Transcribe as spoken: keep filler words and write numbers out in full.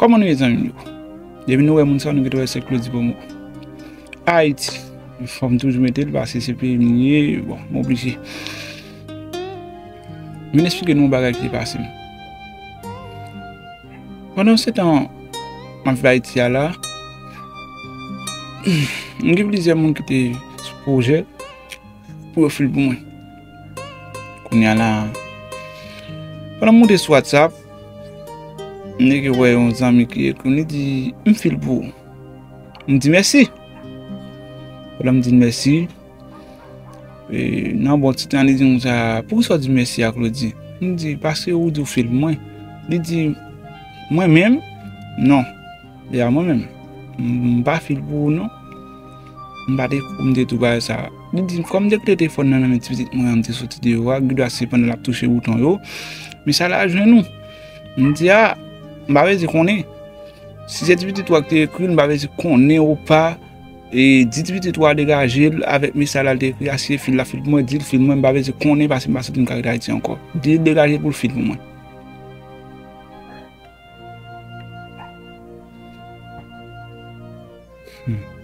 Kòman nou ye, zanmi m yo? Depi nou wè moun sa, nou gentan wè se Claudy Pomo. Ayiti, fò m toujou mete l, paske se peyi m li ye, bon, m oblije. M vin eksplike nou yon bagay ki te pase m. Pandan se tan m ap viv Ayiti a la, m gen plizyè moun ki te sou pwojè pou yo fil pou mwen. Kounye a la, pandan m moute sou WhatsApp, m nèk wè yon zanmi ki ekri m, li di, "M fil pou ou." M di, "Mèsi." Pandan m di l mèsi, e, nan bon ti tan, li di m sa, "Poukisa w di mèsi a Claudy?" M di, "Paske ou di w fil pou mwen." Li di, "Mwen menm? Non." Li a mwen menm. M, m pa fil pou ou, non. M pa te kou, m te tou bagay sa. Li di, kòm m te kite telefòn nan nan men ti pitit mwen an, m te soti deyò a, gen dwa se pandan l ap touche bouton yo, mesaj la jwenn ou. M di, a, m pa bezwen konnen. Si se ti pitit ou a ki te ekri l, m pa bezwen konnen ou pa, e di ti pitit ou a degaje l avèk mesaj la l te ekri a, si se fil la fil pou mwen, di l fil mwen, m pa bezwen konnen paske m pa santi m ka ret Ayiti ankò. Di l degaje l pou l fil pou mwen. Hmm.